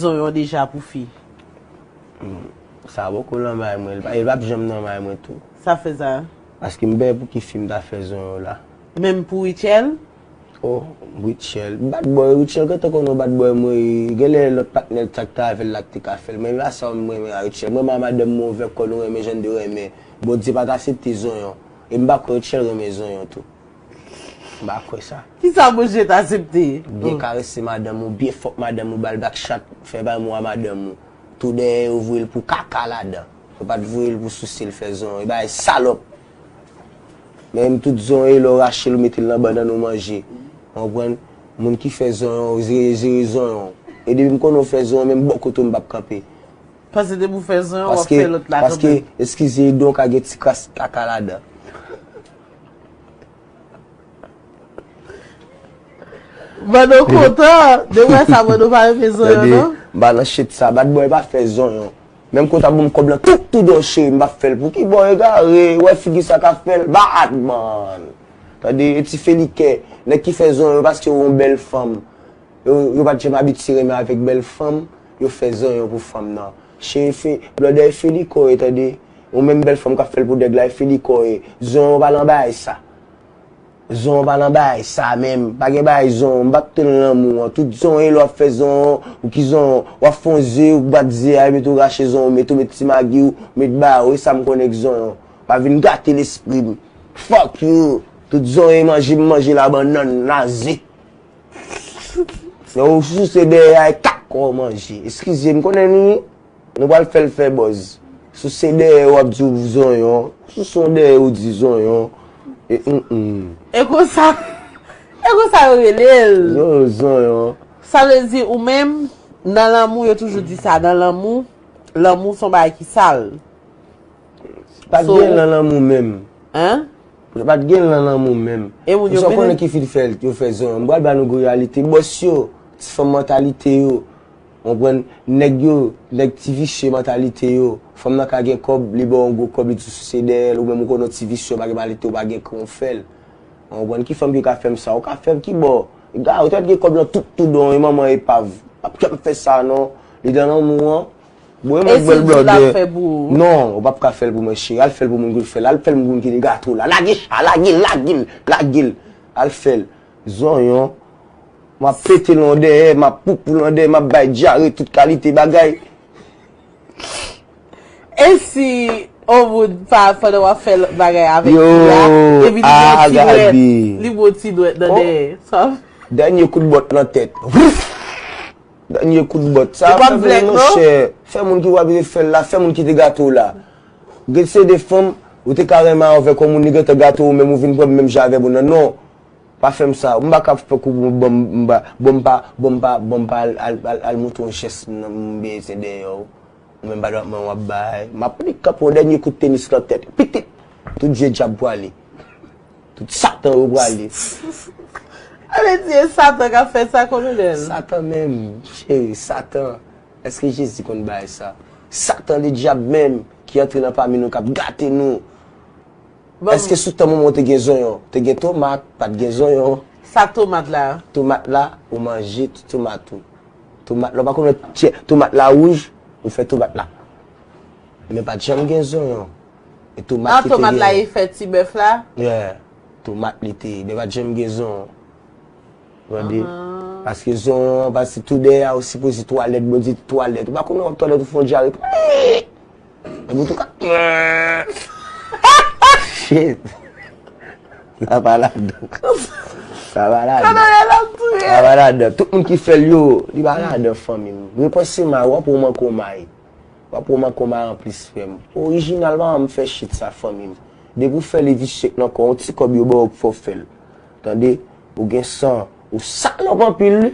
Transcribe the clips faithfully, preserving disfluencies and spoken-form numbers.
Zonyon deja pou fi? Sa poko nan may mwen, li p ap janm nan may mwen tou. Sa fè sa? Paske m pè pou ki fi m ta fè zonyon la. Menm pou Rutshelle? Oh, Rutshelle. Bad boy, Rutshelle gentan konnen bad boy mwen ye. Genlè lòt patnè l t ak ta avè l la k te ka fè l. Men la sa m renmen a Rutshelle. Mwen renmen madanm mwen ouvè kò nou renmen jan n de renmen. Bondye pa t aksepte zonyon. E m pa kwè Rutshelle renmen zonyon tou. M pa kwè sa. Kisa Bondye t aksepte? Byen karese madanm ou, byen fòk madanm ou, ba l back shot, fè bay mwa madanm ou. Tou dèyè yo voye l pou kaka ladan. Yo pa t voye l pou souse l fè zonyon. E bagay salòp. Menm tout zonyon lè w rache l ou mete l nan bannann ou manje. Ou konprann? Moun ki fè zonyon, zere zere zonyon. E depi m konnen w fè zonyon, menm bò kote w m p ap kanpe. Paske depi w fè zonyon, w ap fè lòt la kanmenm. Paske, eskize, edon ka gen ti kras kaka ladan. Mano kontan, de wè sa Mano pa renmen zonyon non. M pa nan shit sa, bad boy pa fè zonyon. Menm kote w ap ban m kòb lan tout tou don cheri, m p ap fè l pou ki bò egare, wè figi sa ka fè l, bad man. Tande, e ti felikè, nèg ki fè zonyon paske w yon bèl fanm. Yo, yo pa t janm abitye renmen avèk bèl fanm, yo fè zonyon pou fanm nan. Cheri, blòdè e felikò e tande, ou menm bèl fanm k ap fè l pou nèg la e felikò e, zonyon pa nan bagay sa. Zonyon pa nan bagay sa menm. Pa gen bagay zonyon. M p ap tann lanmou an. Tout zonyon lè w ap fè zonyon, ou ki zonyon, w ap fè yon ze, ou bat ze a, epi tou rache zonyon, ou mete, ou mete ti magi, ou mete ba yo. E sa m konnen k zonyon. Pa vin gate lespri m. Fuck you. Tout zonyon manje m manje la bannann, naze. Lè w souse dèyè a e kaka w manje. Eskize m, konnen nou. Nou pral fè l fè buzz. Sou se dèyè w ap di w zonyon. Sou se dèyè w di zonyon. E mm mm. E konsa, e konsa yo rele l. Zonyon, zonyon. Sa vle di ou menm, nan lanmou, yo toujou di sa, nan lanmou, lanmou se yon bagay ki sal. Pa t gen l nan lanmou menm. Hein? Yo pa t gen l nan lanmou menm. E moun yo Ou konnen ki fi fè, yo fè zonyon. M pral ba nou gwo reyalite. Bòs yo, ti fanm mantalite yo. Ou konprann? Nèg yo, nèg ti visye mantalite yo. Fanm nan ka gen kòb, li ba w yon gwo kòb, li di w souse dèyè l, ou menm ou konnen w ti visye, w pa gen mantalite, w pa gen kran w fè l. Ou konprann? Ki fanm ki ka fè m sa? Ou ka fè m ki bò? Egare, ou te gen kòb lan tout tou don, e manman epav. P ap janm fè sa non. Li nan lanmou an. Bon, e mwen k bwè l blòdè. Non, ou p ap ka fè l pou mwen cheri. Al fè l pou moun ki fè l. Al fè l pou moun ki te gato la. Lage chat, lage l, lage l, lage l. Al fè l. Zonyon. M ap pete l an dèyè, m ap poupou l an dèyè, m ap bay dyare, tout kalite bagay. E si yon moun pa, pandan w ap fè lòt bagay avèk fi a, epi li gen yon ti dwèt, li gen yon ti dwèt nan dèyè? Sa. Dènye kout bòt nan tèt. Dènye kout bòt. Sa ap fè moun monchè. Fè moun ki w ap fè l la, fè moun ki te gato w la. Gen se de fanm, ou te ka renmen avèk yon moun, li gentan gato w, menm ou vin pran menm jan avè moun nan. Non. Pa fè m sa. M pa ka fè kou pou bon, m pa, bon, m pa, bon, m pa, bon, m pa al, al, al, al montre yon jès nan m byen se dèyè w. Ou menm pa dwat mwen w ap bay. M ap li kanpe yon dènye kout tenis nan tèt. Pitit! Tout vye dyab pwale. Tout satan yo pwale. Ale di e satan k ap fè sa kolonèl. Satan menm, cheri, satan. Èske Jezi konn bay sa? Satan ledyab menm ki antre nan pami nou k ap gate nou. Èske sou tan mwen te gen zonyon? Te gen tomat, pa t gen zonyon. Sa tomat la? Tomat la, ou manje tout tomat ou. Tomat la, ou pa konn wè tchè, tomat la wouj, ou fè tomat la. Men pa t janm gen zonyon. E tomat ki te gen. Nan tomat la, e fè ti bèf la? Yeah. Tomat li te ye. Men pa t janm gen zonyon. Tande? Paske zonyon an, paske tou dèyè a, ou sipoze twalèt, Bondye di twalèt. Ou pa konnen w ap twalèt, ou fè yon dyare. Epi tou ka. Shit. Sa pa ladan. Sa pa ladan. Sa pa ladan. Tout moun ki fè l yo, li pa ladan fanmi m. Repanse may, w ap wè w manke w may. W ap wè w manke w may anplis frè m. Orijinal pa janm fè shit sa fanmi m. Depi w fè li visye k nan kò w, yon ti kòb yo ba w pou fè w fè l. Tande? Ou gen san, ou salòp anpil wi.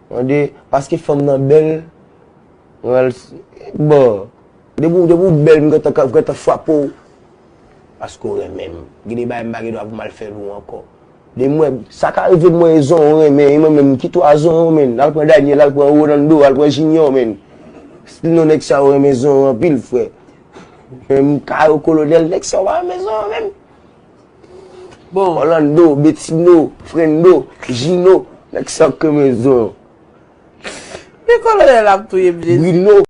Tande? Paske fanm nan bèl. Bon. Depi w, depi w bèl, m gentan, gentan frape w. Paske w renmen m. Gen de bagay m pa gen dwa pou m al fè pou w ankò. Depi m wè, sa ka rive m wè e zonyon w renmen, e mwen menm, m kite w a zonyon w, menn. Al pran Daniel, al pran Rolando, al pran Junior, menn. Still non nèg sa yo renmen zonyon anpil, frè. Men m ka yo kolonèl, nèg sa yo pa renmen zonyon menm. Bon. Orlando, Betino, Frendo, Jino, nèg sa k renmen zonyon. Men kolonèl ap touye m, Jezi. Bruno.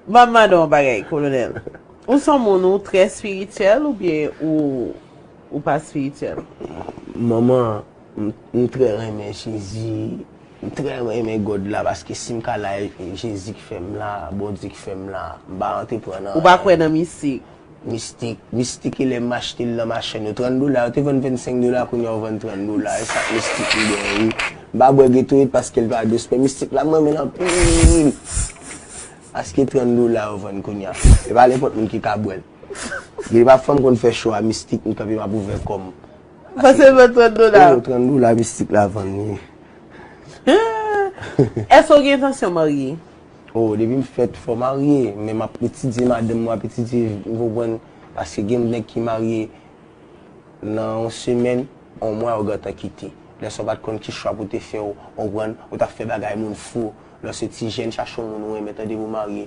Ban m mande w yon bagay, kolonèl. Ou se yon moun ou trè espirityèl oubyen ou, ou pa espirityèl? Manman, m, m trè renmen Jezi. M trè renmen God la, paske si m ka la, e Jezi k fè m la, Bondye k fè m la. M pa antreprann anyen. Ou pa kwè nan mistik? Mistik, mistik e lè m achte l nan machann yo, trant dola, yo te vann vennsenk dola, kounye a yo vann trant dola, e sa k mistik m gen wi. M pa bwè Gatorade paske l pa dous, men mistik la m renmen l anpil. Paske trant dola yo vann kounye a. E pa nenpòt moun ki ka bwè l. Gen pa fanm konn fè cho a mistik, m kanpe m ap ouvè kò m. Paske l vann trant dola. Yo, trant dola mistik la vann wi. Èske w gen entansyon marye? Oh, depi m fèt, fò marye. Men m ap etidye madanm mwen, ap etidye, ou konprann? Paske gen nèg ki marye nan yon semèn, yon mwa, yo gentan kite. Lè sa w pa t konn ki chwa pou te fè, w konprann? Ou t ap fè bagay moun fou. Lè w se ti jèn, chache yon moun ou renmen, tande, pou marye.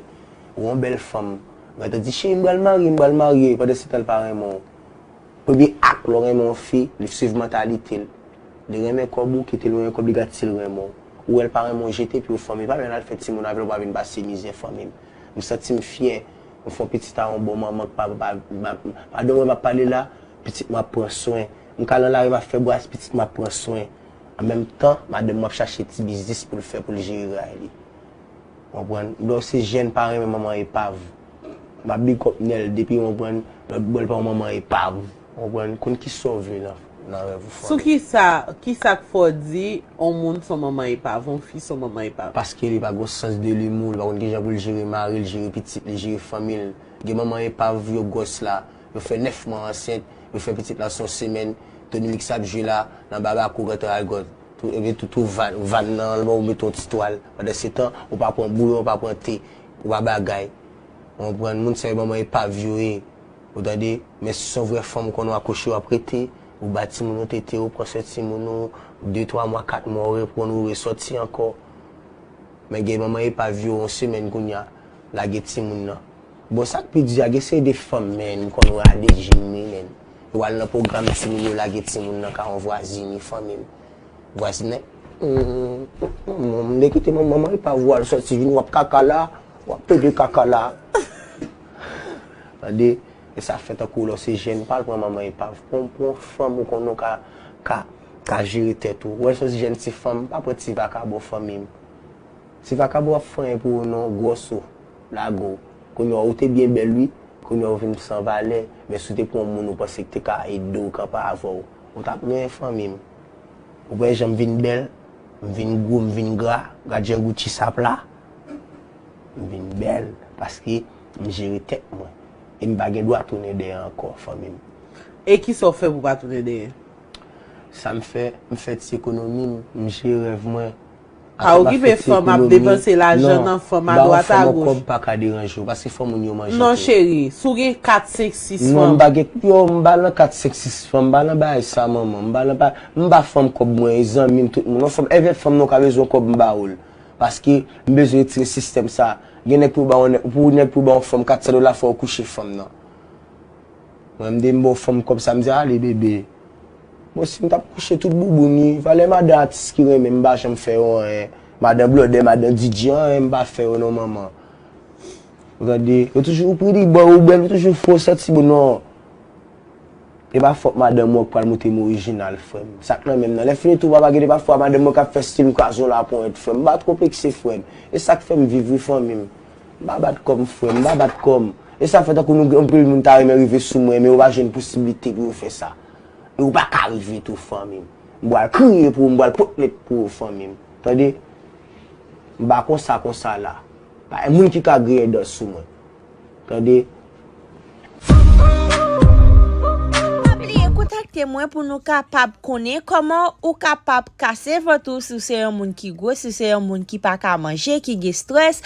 Ou yon bèl fanm. Gentan di, cheri, m pral marye, m pral marye. Pandan se tan, l pa renmen w. Premye ak lè w renmen yon fi, li swiv mantalite l. Li renmen kòb ou, kite l renmen kòb, li gad si l renmen w. Ou wè l pa renmen w, jete pye w fanmi, pa menm al fè timoun avè l, ou pa vin pase mizè fanmi m. M santi m fyè, m fè yon pitit a yon bon manman k pa, pa, pa, pa, pandan mwen m ap pale la, pitit mwen ap pran swen. M ka nan lari m ap fè bras, pitit mwen ap pran swen. An menm tan, madanm mwen ap chache ti biznis pou l fè pou l jere ray li. Konprann? Lè w se jèn, pa renmen manman epav. M ap big up Nèl depi, konprann, lòt bò l pa yon manman epav. Konprann? Konn kisa w vle nan, nan rèv ou, fanmi. Sou kisa, kisa k fè w di yon moun se yon manman epav, yon fi se yon manman epav? Paske li pa gen sans de limou, li pa konn kijan pou l jere mari l, jere pitit li, jere fanmi l. Gen manman epav, yo gwòs la, yo fè nèf mwa ansent, yo fè pitit la se yon semèn, Tony Mix ap jwe la, nan Babakou, Grand Ragon. Tou, epi tou, tou van, van nan, ou mete yon ti twal. Pandan se tan, ou pa pran bouyon, ou pa pran te, ou pa bagay. Ou konprann? Moun sa yo manman epav yo ye. Ou tande? Men si se yon vrè fanm ou konnen w akouche, w ap rete, ou ba timoun ou tete, ou pran swen timoun ou, de, twa mwa, kat mwa, ou reprann, ou resòti ankò. Men gen manman epav yo, yon semèn kounye a, lage timoun nan. Bon, sa k pi di a, gen seri de fanm, men, m konn wè a de jim wi, men. Yo al nan pwogram timoun, yo lage timoun nan ka yon vwazin, fanmi m. Vwazin nan, m, m, m, m, m, m, kite manman, manman epav ou al sòti vini, w ap kaka la, w ap pede kaka la. Tande, e sa fè tankou lè w se jèn, pa al pran manman epav. Pran, pran fanm ou konnen w ka, ka, ka jere tèt ou. Wè, se yon jèn ti fanm, pa pran ti vakabon fanmi m. Ti vakabon ap fè anyen pou ou non, gwòs ou, lage w. Kounye a ou te byen bèl wi, kounye a ou vin san valè, men si w te pran yon moun ou panse ki te ka ede w kanpe avè w, ou t ap byen fanmi m. Ou wè jan m vin bèl, m vin gwo, m vin gra, gad jan Gucci sa pla. M vin bèl, paske m jere tèt mwen. E m pa gen dwa tounen dèyè ankò, fanmi m. E kisa w fè pou w pa tounen dèyè? Sa m fè, m fè ti ekonomi m, m jere rèv mwen. A, okipe fanm ap depanse lajan nan fanm adwat agoch. Non, ba yon fanm yon kòb pa ka deranje w, paske fanm moun yo manje tou. Non, cheri, si w gen kat, senk, sis fanm. Non, m pa gen, yo, m pa nan kat, senk, sis fanm, m pa nan bagay sa, manman. M pa nan pa, m ba fanm kòb mwen, e zanmi m, tout moun. Yon fanm, èvè fanm nan w ka bezwen kòb, m ba w l. Paske m bezwen retire sistèm sa. Gen nèg pou ba yon nèg, pou nèg pou ba yon fanm kat san dola, fò w kouche fanm nan. Mwen, m de m ba w fanm kòb sa, m di, ale, bebe. Bon, si m t ap kouche tout bouboun, wi. Valè madan atis ki renmen m, m pa janm fè yo anyen. Madan blòdè, madan DJ, anyen, m pa fè yo non, manman. Ou tande, yo toujou, ou pretty boy, ou bèl, ou toujou fò, santi bon, non. E pa fòt madanm ou k pral montre m orijinal, frè m. Sa k nan men m nan. Lè fini tou, papa, gen de pafwa madanm mwen k ap fè stil ou kraze yon laponyèt, frè m. M pa twonplekse, frè m. E sa k fè m viv, wi, fanmi m. M pa bat kò m, frè m. M pa bat kò m. E sa fè tankou nou, anpil moun ta renmen rive sou mwen, men yo pa jwenn posiblite pou yo fè sa. E ou pa ka rive tou, fanmi m. M pral kriye pou ou, m pral pot plent pou ou, fanmi m. Tande? M pa konsa, konsa la. Pa gen moun ki ka griyen dan sou mwen. Tande? Pa bliye kontakte mwen pou nou kapab konnen kòman ou kapab kase vant ou si w se yon moun ki gwo, si w se yon moun ki pa ka manje, ki gen estrès.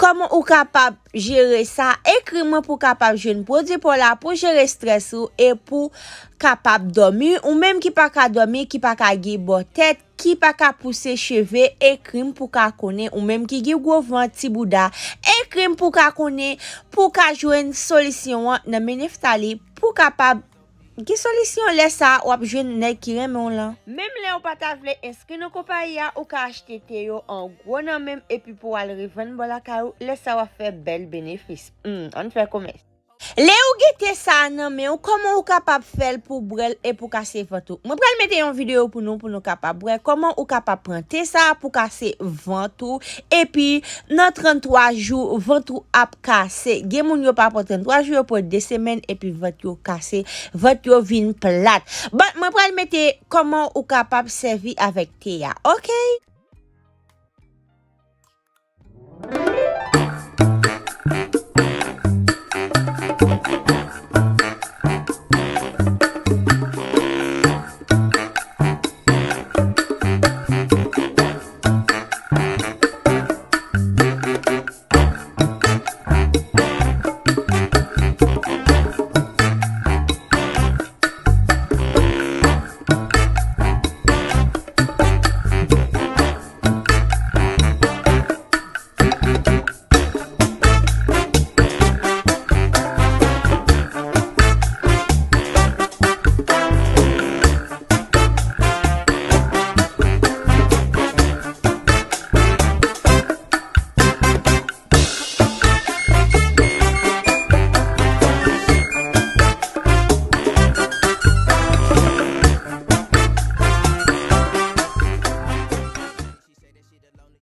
Kòman ou kapab jere sa? Ekri mwen pou w kapab jwenn pwodui pa w la pou jere estrès ou e pou kapab dòmi. Ou menm ki pa ka dòmi, ki pa ka gen bò tèt, ki pa ka pouse cheve, ekri m pou ka konnen. Ou menm ki gen gwo vant, ti bouda, ekri m pou ka konnen, pou ka jwenn solisyon an nan men Nephtalie, pou kapab Gen solisyon, lè sa a w ap jwenn nèg ki renmen w lan. Menm lè ou pa ta vle enskri nan konpayi a, ou ka achte te yo an gwo nan men m epi pou w al revann bò lakay ou, lè sa a w ap fè bèl benefis. Hmm, ann fè komès. Lè ou gen te sa a nan men w, kòman ou kapab fè l pou w bwè l e pou w kase vant ou? Mwen pral mete yon videyo pou nou, pou nou kapab wè kòman ou kapab pran te sa a pou w kase vant ou. Epi, nan tranntwa jou, vant ou ap kase. Gen moun yo pa pran tranntwa jou, yo pran de semèn, epi vant yo kase, vant yo vin plat. But, mwen pral mete kòman ou kapab sèvi avèk te a, oke?